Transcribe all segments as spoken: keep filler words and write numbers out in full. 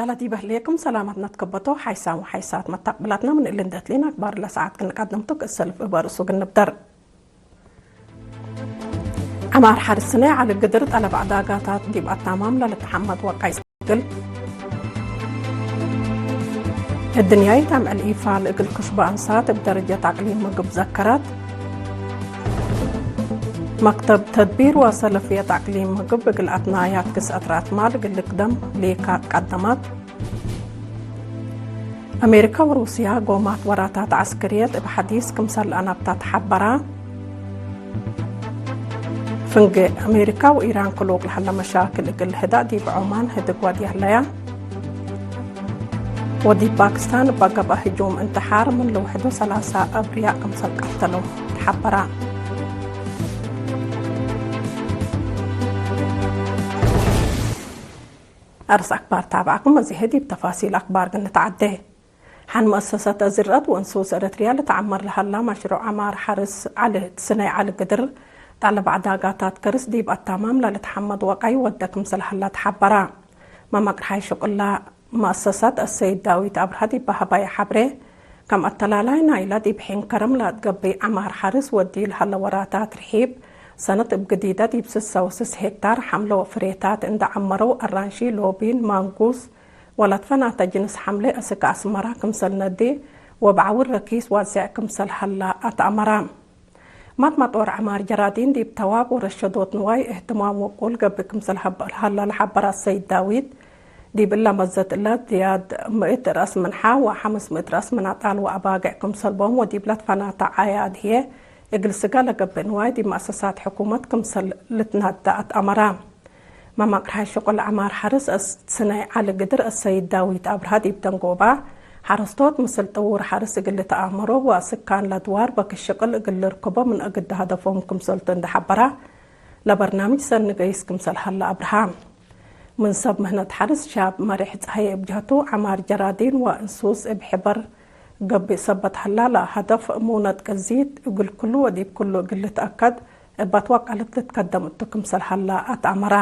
አላ ዲበ ህሌክም ሰላመትነ ትከበቶ ሓይሳም ወሓይሳት መታቅብላትና ምን እሊ እንዴ ትሌን አክባር ለሰዓት ክንቀድምቱ ክእሰልፍ እበ ርእሱ ግንብደር። ዐማር ሐርስ ስነ ዐሊ ግድር ጠለብ ዕዳጋታት ዲብ አታማም ለልትሐመድ ወቃይ እግል። እድንያይት አምዕል ኢፋል እግል ክሽቦ አንሳት እብ ደረጀት አቅሊም ምግብ ዘከረት። መክተብ ተድቢር ወሰለፍየት አቅሊም ምግብ እግል አትናያት ክስአት ራእት ማል እግል ልክደም ሌካት ቀደመት። አሜሪካ ወሩስያ ጎማት ወራታት ዐስክርየት እብ ሐዲስ ክምሰል ለአነብታ ተሐበራ። ፍንጌ አሜሪካ ወኢራን ክሉቅ ለሀለ መሻክል እግል ህዳእ ዲብ ዖማን ህድግ ወድየ ህለያ። ወዲብ ፓክስታን እበ ገብአ ህጁም እንትሓር ምን ልውሕዱ ሰላሳ አብርያእ ክምሰል ቀተለው ተሐበራ። አርስ አክባር ታብዐኩም፣ እዚ ህይ ዲብ ተፋሲል አክባር ግን ንትዓዴ። ሐን መአሰሰት አዝርአት ወእንሱስ ኤረትርያ ልትዐመር ለሀላ መሽሩዕ ዐማር ሐርስ ዐሊ ስነይ ዐሊ ግድር፣ ጠለብ ዕዳጋታት ከርስ ዲብ አታማም ለልትሐመድ ወቀይ ወደ ክምሰል ሀላ ተሐበራ። መመቅርሓይ ሽቁላ መአሰሰት አሰይድ ዳዊት አብርሃ ዲብ በሀባይ ሐብሬ፣ ከም አተላላይ ናይላ ዲብ ሒን ከረም ለአትገብእ ዐማር ሐርስ ወዲ ለሀለ ወራታት ርሒብ፣ ሰነት እብ ግዲደ ዲብ ስሰ ወስስ ሄክታር ሐምለ ወፍሬታት እንዴ ዐመረው፣ አራንሺ፣ ሎቢን፣ ማንጉስ ወለትፈናተ ጅንስ ሐምሌ አስክ አስመራ ክምሰል ነዴ ወበዐውር ረኪስ ዋዜዕ ክምሰል ሀላ አትአመራ። ማት መጦር ዐማር ጀራዲን ዲብ ተዋብ ወረሸዶት ንዋይ እህትማም ወቁል ገብእ ክምሰል ሀላ ለሐበረ አሰይድ ዳዊት፣ ዲብ እለ መዘት እለ ዝያድ ምእት ረአስ ምንሓ ወሐምስ ምእት ረአስ ምን አጣል ወአባግዕ ክምሰል ቦም ወዲብ ለትፈናተ ዓያድ ህዬ እግል ስጋ ለገብእ ንዋይ ዲብ መአሰሳት ሕኩመት ክምሰል ልትናደ አትአመራ። መመቅርሓይ ሽቁል ዐማር ሐርስ አስ-፣ ስነይ ዐሊ ግድር አሰይድ ዳዊት አብርሃ ዲብ ደንጎባ፣ ሐረስቶት ምስል ጥውር ሐርስ እግል ልትአመሮ ወአስካን ለድዋር በክሽ ሽቅል እግል ልርክቦ ምን አግደ ሀደፎም ክምሰልቱ እንዴ ሐበራ፣ ለበርናምጅ ሰኒ ገይስ ክምሰል ሀለ አብርሃ። ምን ሰብ ምህነት ሐርስ ሻብ መሬሕ ጸሀዬ እብ ጀህቱ፣ ዐማር ጀራዲን ወእንሱስ እብ ሕበር ገብእ ሰበት ሀላ፣ ለሀደፍ ሙነት ቅዚት እግል ክሉ ወዲብ ክሉ እግል ልትአከድ እብ አትወቀልት ልትከደም እቱ ክምሰል ሀላ አትአመራ።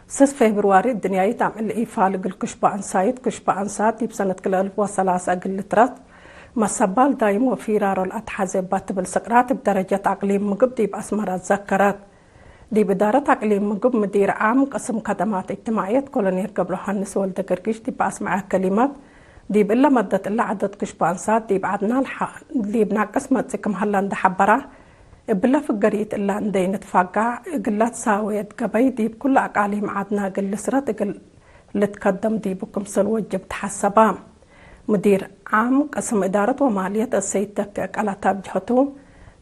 ስስ ፌብርዋሪ እድንያይት አምዕል ኢፋል እግል ክሽቦ አንሳይት፣ ክሽቦ አንሳት ዲብ ሰነት ክልኤ አልፍ ወሰላሳ እግል ልትረት መሰባል ዳይም ወፊራሮ ለአትሐዜ እባ ትብል ስቅራት እብ ደረጀት አቅሊም ምግብ ዲብ አስመረ ዘከረት። ዲብ እዳረት አቅሊም ምግብ ምዲር ዓም ቅስም ከደማት እጅትማዕየት ኮሎኔል ገብረዮሃንስ ወልደገርጊሽ ዲብ አስመዐ ከሊመት፣ ዲብ እለ መደት እለ ዐደድ ክሽቦ አንሳት ዲብ ዐድና ለሐ-፣ ዲብ ናቅስ መጽእ ክም ሀላ እንዴ ሐበራ፣ እብለ ፍገሪት እለ እንዴ ኢንትፋጋዕ እግለ ትሳዌት ገበይ ዲብ ኩሉ አቃሊም ዐድና እግል ልስረት እግል ልትከደም ዲቡ ክምሰል ወጅብ ተሐሰባ። ምዲር ዓም ቅስም እዳረት ወማልየት አሰይድ ተኪ አቀለታ እብ ጀህቱ፣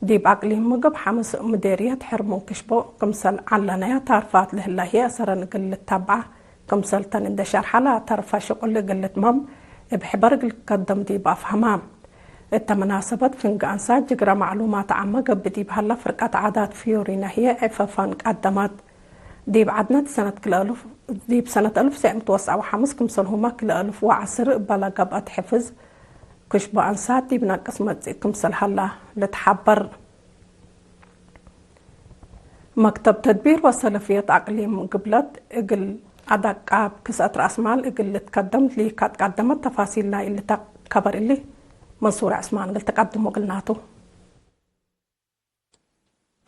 ዲብ አቅሊም ምግብ ሐምስ ምዴርየት ሕርሙን ክሽቦ ክምሰል ዐለነያ ታርፋት ለህላ ህዬ አሰረን እግል ልታብዓ ክምሰል ተን እንዴ ሸርሐ፣ ለተርፈ ሽቁል እግል ልትመም እብ ሕበር እግል ልትከደም ዲብ አፍሀማ። እተ መናሰበት ፍንጌ አንሳት ጅግረ ማዕሉማት ዓመ ገብእ ዲብ ሀላ ፍርቀት ዓዳት ፊዮሪና ህዬ ዕፈፋን ቀደመት። ዲብ ዐድነት ሰነት ክልኤ አልፍ፣ ዲብ ሰነት አልፍ ወትሰዕ ምእት ወትስዓ ወሐምስ ክምሰልሁመ ክልኤ አልፍ ወዐስር እበ ለገብአት ሕፍዝ ክሽቦ አንሳት ዲብ ናቅስ መጽእ ክምሰል ሀላ ልትሐበር። መክተብ ተድቢር ወሰለፍየት አቅሊም ግብለት እግል አደቃብ ክስአት ረአስ ማል እግል ልትከደም ሊካት ቀደመት። ተፋሲል ናይ እሊ ተ-፣ ከበር እሊ መንሱር ዐስማን እግል ተቀድሞ እግልናቱ።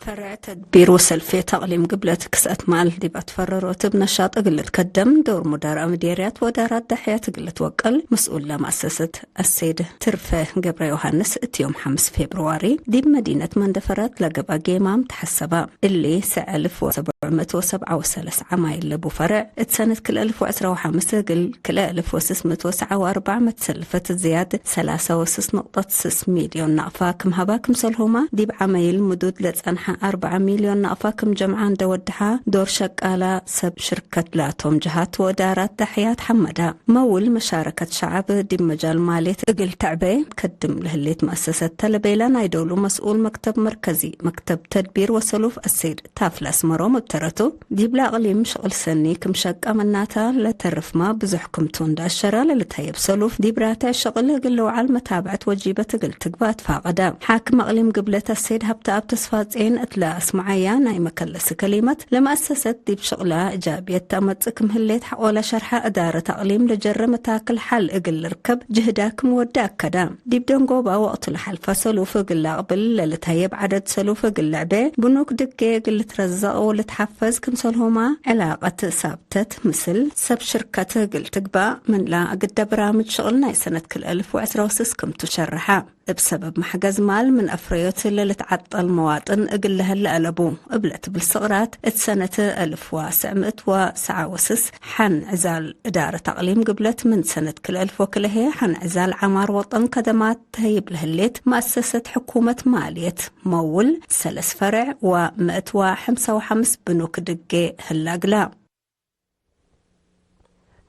ፈርዕ ተድቢር ወሰልፍየት አቅሊም ግብለት ክስአት ማል ዲብ አትፈረሮት እብ ነሻጥ እግል ልትከደም ዶር ሙዳር አምዴርያት ወዳራት ደሕያት እግል ልትወቀል መስኡል ለመአሰሰት አሰይድ ትርፈ ገብረ ዮሐንስ፣ እት ዮም ሐምስ ፌብርዋሪ ዲብ መዲነት መንደፈራት ለገብአ ጌማም ተሐሰበ። እሊ ሰዕ አልፍ ወሰብዕ ምእት ወሰብዓ ወሰለስ ዐማይል ለቡ ፈርዕ፣ እት ሰነት ክልኤ አልፍ ወዕስራ ወሐምስ እግል ክልኤ አልፍ ወስስ ምእት ወሰብዓ ወአርበዕ መትሰልፈት ዝያድ ሰላሳ ወስስ ነቅጠት ስስ ሚልዮን ናቅፋ ክም ሀባ፣ ክምሰልሁመ ዲብ ዐመይል ምዱድ ለጸንሐ አርበዕ ሚልዮን ናቅፋ ክም ጀምዐ እንዴ ወደሐ፣ ዶር ሸቃላ ሰብ ሽርከት ላቶም ጀሃት ወእዳራት ደሕያት ሐመዳ። መውል መሻረከት ሸዐብ ዲብ መጃል ማልየት እግል ተዕቤ ከድም ለህሌት መአሰሰት ተ ለቤለ ናይ ዶሉ መስኡል መክተብ መርከዚ መክተብ ተድቢር ወሰሉፍ አሰይድ ታፍለ አስመሮም እብ ተረቱ፣ ዲብለ አቅሊም ሽቅል ሰኒ ክም ሸቀ ምናተ ለተርፍመ ብዙሕ ክምቱ እንዴ አሸረ ለልትሀየብ ሰሉፍ ዲብ ራትዕ ሽቅል እግል ልውዓል መታብዐት ወጂበት እግል ትግበእ ትፋቀደ። ሓክም አቅሊም ግብለት አሰይድ ሀብተአብ ተስፋጼን እትለ አስመዓያ ናይ መከለሲ ከሊመት፣ ለመአሰሰት ዲብ ሽቅላ እጃብየት ተአመጽእ ክም ህሌት ሐቆለ ሸርሐ፣ እዳረት አቅሊም ለጀረ መታክል ሐል እግል ልርከብ ጅህዳ ክም ወደ አከደ። ዲብ ደንጎባ ወቅቱ ለሐልፈ ሰሉፍ እግል ለአቅብል ለልትሀየብ ዐደድ ሰሉፍ እግል ልዕቤ፣ ብኑክ ድጌ እግል ልትረዘቅ ወልትሐፈዝ ክምሰልሁመ ዕላቀት ሳብተት ምስል ሰብ ሽርከት እግል ትግባእ ምንላ ግደ በራምጅ ሽቅል ናይ ሰነት ክልኤ አልፍ ወዕስራ ወስስ ክምቱ ሸርሐ። እብ ሰበብ መሕገዝ ማል ምን አፍረዮት ለልትዐጠል መዋጥን እግል ለህለ አለቡ እብለ ትብል ስቅራት፣ እት ሰነት አልፍ ወትሰዕ ምእት ወሰዓ ወስስ ሐን ዕዛል እዳረት አቅሊም ግብለት ምን ሰነት ክልኤ አልፍ ወክልኤ ሐን ዕዛል ዐማር ወጠን ከደማት ተህይብ ለህሌት መአሰሰት ሕኩመት ማልየት መውል ሰለስ ፈርዕ ወምእት ወሐምሳ ወሐምስ ብኑክ ድጌ ህላ እግላ።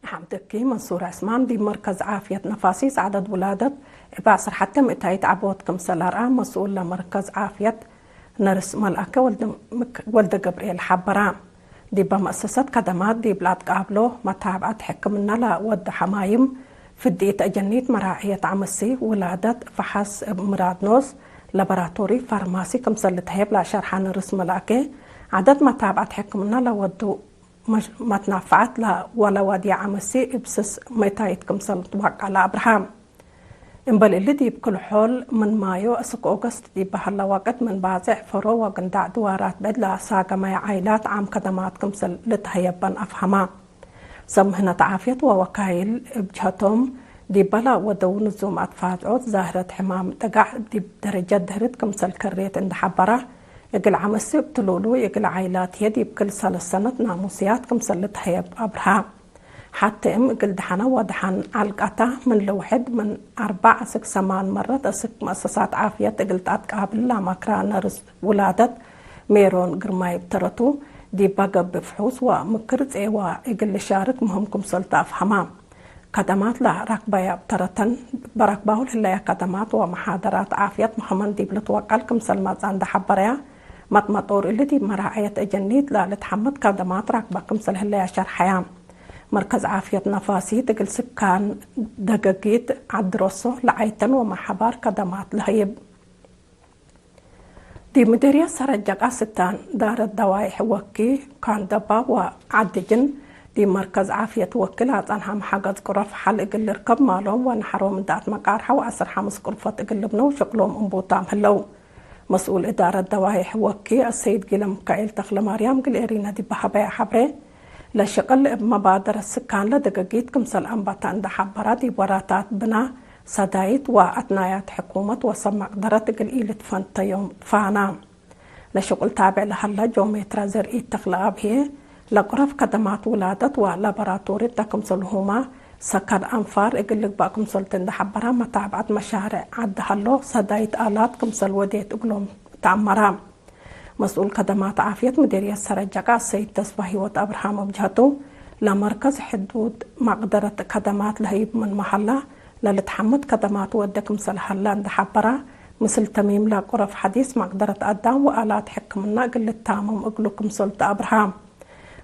ንሓምደኪ መንሱር ዕስማን፣ ዲብ መርከዝ ዓፍየት ነፋሲት ዐደድ ውላደት እብ ዐስር ሐቴ ምእታይት ዐቦት ክምሰል አርአ መስኡል ለመርከዝ ዓፍየት ነርስ መልአከ ወልደ ምክ-፣ ወልደ ገብርኤል ሐበራ። ዲበ መአሰሰት ከደማት ዲብ ለአትቃብሎ መታብዐት ሕክምና ለወዱ ሐማይም፣ ፍድኢት አጀኒት መራዕየት ዐመሲ፣ ውላደት፣ ፈሐስ እብ ምራድ ኖስ፣ ለበራቶሪ፣ ፋርማሲ ክምሰል ልትሀየብ ለአሸርሐ ነርስ መልአከ፣ ዐደድ መታብዐት ሕክምና ለወዱ መሽ-፣ መትናፈዐት ለ-፣ ወለወድየ ዐመሲ እብ ስስ ምእታይት ክምሰል ትወቀለ አብርሃም። እምበል እሊ ዲብ ክል-ሖል ምን ማዮ እስክ ኦገስት ዲብ ሀለ ወቅት ምን ባጽዕ ፈሮ ወግንዳዕ ድዋራት ብዕድ ለሳገመየ ዓይላት ዓም ከደማት ክምሰል ልትሀየበን አፍሀማ። ሰብ ምህነት ዓፍየት ወወካይል እብ ጀሀቶም ዲበ ለወደው ንዙም አትፋዝዖት ዛህረት ሕማም ጠጋዕ ዲብ ደረጀት ድህርት ክምሰል ከሬት እንዴ ሐበረ፣ እግል ዐመሲ እብ ትሉሉይ እግል ዓይላት ህዬ ዲብ ክል ሰለስ ሰነት ናሙስያት ክምሰል ልትሀየብ አብርሀ። ሐቴ እም እግል ደሐነ ወደሐን ዐልቀተ፣ ምን ለውሕድ ምን አርበዕ እስክ ሰማን መረት እስክ መአሰሳት ዓፍየት እግል ተአትቃብል ለአማክራ ነርስ ውላደት ሜሮን ግርማይ እብ ተረቱ፣ ዲበ ገብእ ፍሑስ ወምክር ጼዋ እግል ልሻርክ ምህም ክምሰል ተአፍሀማ። ከደማት ለረክበየ እብ ተረተን፣ በረክባሁ ለህለየ ከደማት ወመሓደራት ዓፍየት መኸመን ዲብ ልትወቀል ክምሰል መጽአ እንዴ ሐበረየ፣ መጥመጦር እሊ ዲብ መራዐየት አጀኒት ለልትሐመድ ከደማት ረክበ ክምሰል ህለየ ሸርሐየ። መርከዝ ዓፍየት ነፋሲት እግል ስካን ደገጊት ዐድ ረሶ ለዓይተን ወመሐባር ከደማት ለህይብ። ዲብ ምዴርየት ሰረጀቃ ስታን፣ ዳረት ደዋይሕ ወኪ፣ ካንደባ ወዐድጅን፣ ዲብ መርከዝ ዓፍየት ወኪ ለአጸንሐ መሐገዝ ቅረፍ ሐል እግል ልርከብ ማሎም ወነሐሮም እንዴ አትመቃርሐው ዐስር ሐምስ ቅርፎት እግል ልብነው ሽቅሎም እንቡታም ህለው። መስኡል እዳረት ደዋይሕ ወኪ አሰይድ ጊለሚካኤል ተክለማርያም እግል ኤሪና ዲብ ሀበየ ሐብሬ፣ ለሽቅል እብ መባደረት ስካን ለደገጊት ክምሰል አንበተ እንዴ ሐበረ፣ ዲብ ወራታት ብና ሰዳይት ወአትናያት ሕኩመት ወሰብ መቅደረት እግል ኢልትፈንተዮም ፋና። ለሽቁል ታብዕ ለሀለ ጆሜትራ ዘርኢት ተክለአብ ህዬ፣ ለቅረፍ ከደማት ውላደት ወላቦራቶሪ እተ ክምሰልሁመ ሰከር አንፋር እግል ልግበእ ክምሰልቱ እንዴ ሐበረ፣ መታብዐት መሻርዕ ዐድ ሀሎ ሰዳይት አላት ክምሰል ወዴት እግሎም ተአመረ። መስኡል ከደማት ዓፍየት ምዴርየት ሰረጀቃ አሰይድ ተስፋ ህይወት አብርሃም እብ ጀህቱ፣ ለመርከዝ ሕዱድ መቅደረት ከደማት ለህይብ ምንመ ሀላ፣ ለልትሐመድ ከደማት ወደ ክምሰል ሀላ እንዴ ሐበረ፣ ምስል ተሚም ለቅረፍ ሐዲስ መቅደረት አዳም ወአላት ሕክምና እግል ልታመም እግሉ ክምሰልቱ አብርሃ።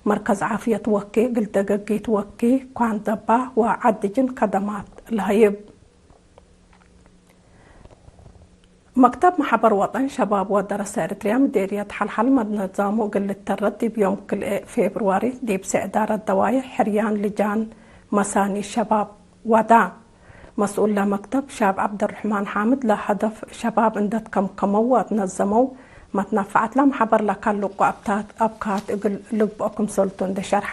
መርከዝ ዓፍየት ወኪ፣ እግል ደገጊት ወኪ፣ ኳንደባ ወዐድጅን ከደማት ለህይብ። መክተብ መሐበር ወጠን ሸባብ ወደረሰ ኤረትርያ ምዴርየት ሐልሐል መትነዛሙ እግል ልተረት ዲብ ዮም ክልኤ ፌብርዋሪ ዲብ ሰዕዳረት ደዋይሕ ሕርያን ልጃን መሳኒ ሸባብ ወዳ። መስኡል ለመክተብ ሻብ ዐብደርሕማን ሓምድ ለሀደፍ ሸባብ እንዴ ትከምከመው ወአትነዘመው መትነፈዐት ለመሐበር ለካልቁ አብካት እግል ልግብኦ ክምሰልቱ እንዴ ሸርሐ፣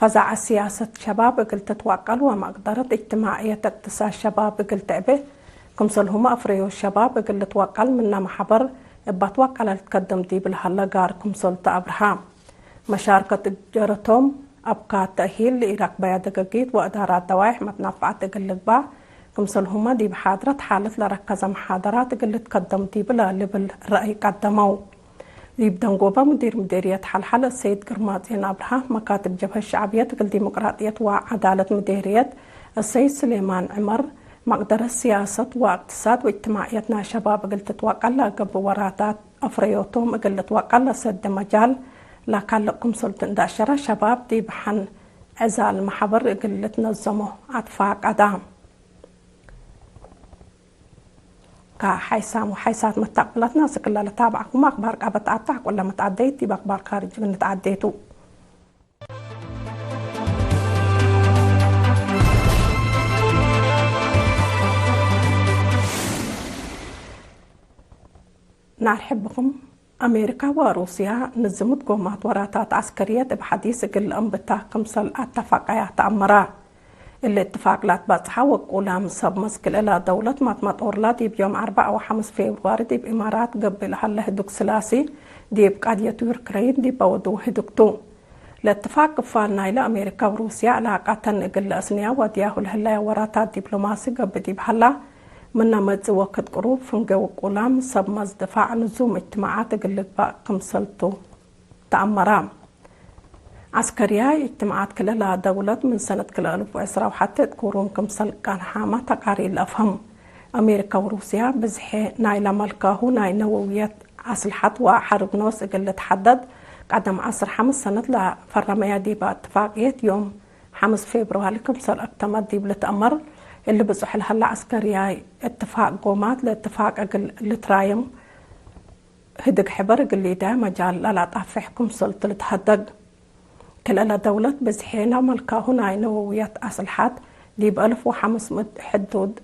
ፈዛዐት ስያሰት ሸባብ እግል ትትወቀል ወመቅደረት እጅትማዕየት እቅትሳድ ሸባብ እግል ትዕቤ፣ ክምሰልሁመ አፍረዮት ሸባብ እግል ልትወቀል ምነ መሐበር እብ አትወቀለ ልትከደም ዲብ ለሀለ ጋር ክምሰልቱ አብርሃ። መሻርከት እብ ጀረቶም አብካት ተእሂል ለኢረክበያ ደገጊት ወእዳራት ደዋይሕ መትነፈዐት እግል ልግባእ፣ ክምሰልሁመ ዲብ ሓድረት ሓለት ለረከዘ መሓደራት እግል ልትከደም ዲብለ ልብል ረአይ ቀደመው። ዲብ ደንጎበ፣ ሙዲር ምዴርየት ሐልሐል አሰይድ ግርማጼን አብርሃ፣ መካትብ ጀብሀት ሸዕብየት እግል ዲሞቅራጥየት ወዐዳለት ምዴርየት አሰይድ ስሌማን ዕመር፣ መቅደረት ስያሰት ወእቅትሳድ ወእጅትማዕየት ናይ ሸባብ እግል ትትወቀል ለገብእ ወራታት አፍረዮቶም እግል ልትወቀል ለሰዴ መጃል ለካልቅ ክምሰልቱ እንዴ አሸረ፣ ሸባብ ዲብ ሐን ዕዛል መሐበር እግል ልትነዘሞ አትፋቀዳ። ከሓይሳም ወሓይሳት መተቅብለትነ፣ እስክለ ለታብዐኩም አክባር ቃበት አታሕ፣ ቁለ መትአደይት ዲብ አክባር ካርጅ ምን ንትአደይቱ። ናርሕብኩም። አሜሪካ ወሩስያ ንዝምት ጎማት ወራታት ዐስከርየት እብ ሐዲስ እግል ለአንብታ ክምሰል አተፋቀያ ተአመራ። እሊ እትፋቅ ለአትባጽሐ ወቁላም ሰብ መስክ ለእላ ደውለት ማትመጦርላ ዲብ ዮም አርበዕ ወሐምስ ፌብርዋሪ ዲብ ኢማራት ገብእ ለሀለ ህዱግ ስላሲ ዲብ ቃድየት ዩክረይን ዲብ አወድው ህዱግ ቱ። ለእትፋቅ ክፋል ናይለ አሜሪካ ወሩስያ ዕላቃተን እግል ለአስንያ ወድያሁ ለህለያ ወራታት ዲፕሎማሲ ገብእ ዲብ ሀላ፣ ምነ መጽእ ወክድ ቅሩብ ፍንጌ ውቁላም ሰብ መዝ ድፋዕ ንዙም እጅትማዓት እግል ልግባእ ክምሰልቱ ተአመራ። ዐስከርያይ እጅትማዓት ክልላ ደውለት ምን ሰነት ክልኤ አልፍ ወዕስራ ወሐቴ እት ኩሩም ክምሰል ቀንሓመ ተቃሪር ለአፍሀም። አሜሪካ ወሩስያ ብዝሔ ናይለ መልካሁ ናይ ነወውየት አስልሐት ወሐርብ ኖስ እግል ልትሐደድ ቀደም ዐስር ሐምስ ሰነት ለፈረመያ ዲበ እትፋቅየት ዮም ሐምስ ፌብርዋሪ ክምሰል አክተመት ዲብ ልትአመር፣ እሊ ብጹሕ ለሀለ ዐስከርያይ እትፋቅ ጎማት ለእትፋቅ እግል ልትራየም ህድግ ሕበር እግል ሊዳየ መጃል ለላጣፍሕ ክምሰልቱ ልትሀደግ። ክልኤ ደውለት ብዝሔ ለመልካሁ ናይ ነወውየት አስልሐት ዲብ አልፍ ወሐምስ ምእት ሕዱድ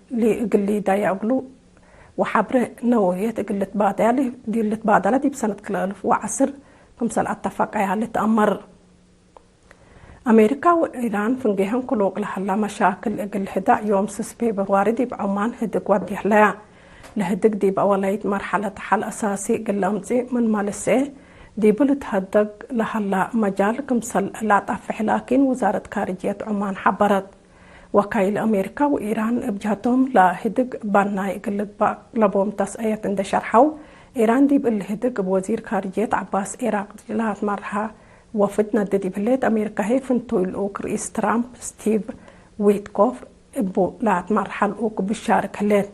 እግል ሊዳየ እግሉ ወሐብሬ ነወውየት እግል ልትባደለ ዲብ ሰነት ክልኤ አልፍ ወዐስር ክምሰል አተፋቀያ ልትአመር። አሜሪካ ወኢራን ፍንጌሀን ክሉቅ ለሀላ መሻክል እግል ህዳእ ዮም ስስ ፌብርዋሪ ዲብ ዖማን ህድግ ወዴ ህለያ። ለህድግ ዲብ አወላይት መርሐለት ሐል አሳሲ እግል ለአምጽእ ምን መልሴ ዲቡ ልትሀደግ ለሀላ መጃል ክምሰል ለአጣፍሕ ላኪን ውዛረት ካርጅየት ዖማን ሐበረት። ወካይል አሜሪካ ወኢራን እብ ጀሀቶም ለህድግ ባናይ እግል ልግባእ ለቦም ተስአየት እንዴ ሸርሐው፣ ኢራን ዲብ እሊ ህድግ እብ ወዚር ካርጅየት ዐባስ ዒራቅጂ ለአትመርሐ ወፍድ ነዲ ዲብ ህሌት፣ አሜሪካ ህይ ፍንቱይ ልኡክ ርኢስ ትራምፕ ስቲቭ ዊትኮፍ እቡ ለአትመርሐ ልኡክ ብሻርክ ህሌት።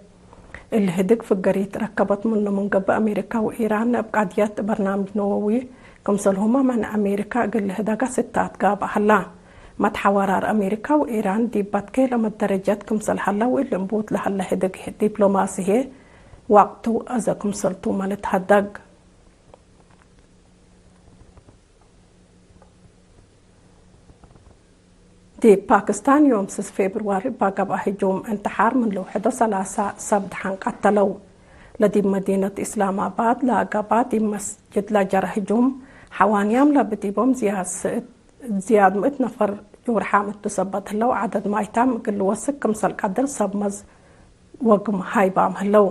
እሊ ህድግ ፍገሪት ረከበት ምኑ ምን ገብእ፣ አሜሪካ ወኢራን እብ ቃድየት በርናምጅ ነወዊ ክምሰልሁመ መን አሜሪካ እግል ልህደጋ ስታት ጋብእ ሀላ። መትሐወራር አሜሪካ ወኢራን ዲብ በትኬ ለመደረጀት ክምሰል ሀላ ወእሊ እንቡት ለሀለ ህድግ ዲፕሎማሲ ህዬ ወቅቱ አዘ ክምሰልቱመ ልትሀደግ። ዲብ ፓክስታን ዮም ስስ ፌብርዋሪ እባ ገብአ ህጁም እንትሓር ምን ልውሕዶ ሰላሳ ሰብ ደሐን ቀተለው። ለዲብ መዲነት ኢስላማባድ ለገብአ ዲብ መስጅድ ለጀረ ህጁም ሐዋንያም ለብዲቦም ዝያድ ስእት ዝያድ ምእት ነፈር ጆርሓም እቱ ሰበት ህለው፣ ዐደድ ማይታም እግል ልወስክ ክምሰል ቀድር ሰብ መዝ ወግም ሃይባም ህለው።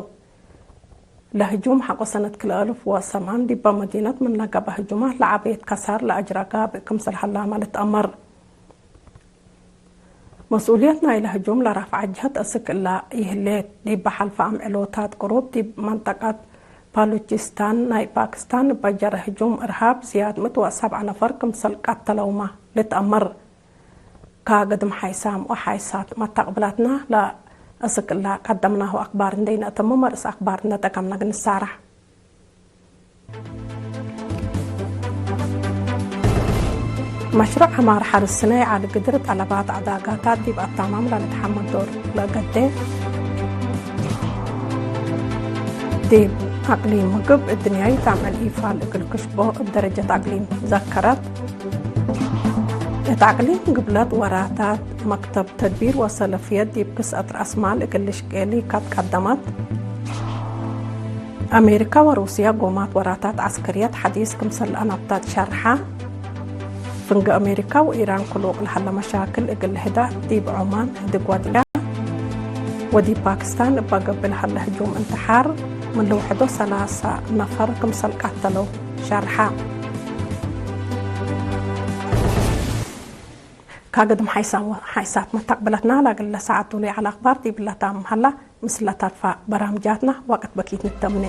ለህጁም ሐቆ ሰነት ክልኤ አልፍ ወሰማን ዲበ መዲነት ምን ለገብአ ህጁማት ለዐቤት ከሳር ለአጅረ ጋብእ ክምሰል ሀላመ ልትአመር። መስኡልየት ናይለ ህጁም ለረፍዐ ጀህት አስክ እላ ኢህሌት። ዲብ ሐልፈ አምዕሎታት ቅሩብ ዲብ መንጠቀት ባሉቺስታን ናይ ፓክስታን እበ ጀረ ህጁም እርሃብ ዝያድ ምእት ወሰብዐ ነፈር ክምሰል ቀተለውመ ልትአመር። ከግድም ሓይሳም ወሓይሳት መተቅብላትና ለአስክ እለ ቀደምናሁ አክባር እንዴ ነአተምም፣ ርእስ አክባር እንዴ ጠቀምነ ግንሳራሕ። መሽሩዕ ዐማር ሐርስ ስነ ይዐል ግድር ጠለባት ዐዳጋታት ዲብ አታማም ለልትሐመድ ዶር ለገዴ። ዲብ አቅሊም ምግብ እድንያይ ታምዕል ኢፋል እግል ክሽቦ እብ ደረጀት አቅሊም ዘከረት። እት አቅሊም ግብለት ወራታት መክተብ ተድቢር ወሰለፍየት ዲብ ክስአት ረአስማል እግል ልሽቄ ሊካት ቀደመት። አሜሪካ ወሩስያ ጎማት ወራታት ዐስከርየት ሐዲስ ክምሰል ለአነብታ ትሸርሐ። ፍንጌ አሜሪካ ወኢራን ክሉቅ ለሀለ መሻክል እግል ልህዳእ ዲብ ዖማን ህድግ ወድያ። ወዲብ ፓክስታን እበ ገብእ ለሀለ ህጁም እንትሓር ምን ልውሕዶ ሰላሳ ነፈር ክምሰል ቀተለው ሸርሐ። ከግድም ሓይሳ-፣ ሓይሳት መተቅብለትና ለእግለ ሰዓት ዱሉይ ዐለ አክባር ዲብለ ታምም ሀላ። ምስለ ተርፈ በራምጃትና ወቅት በኪት ንተምኔ።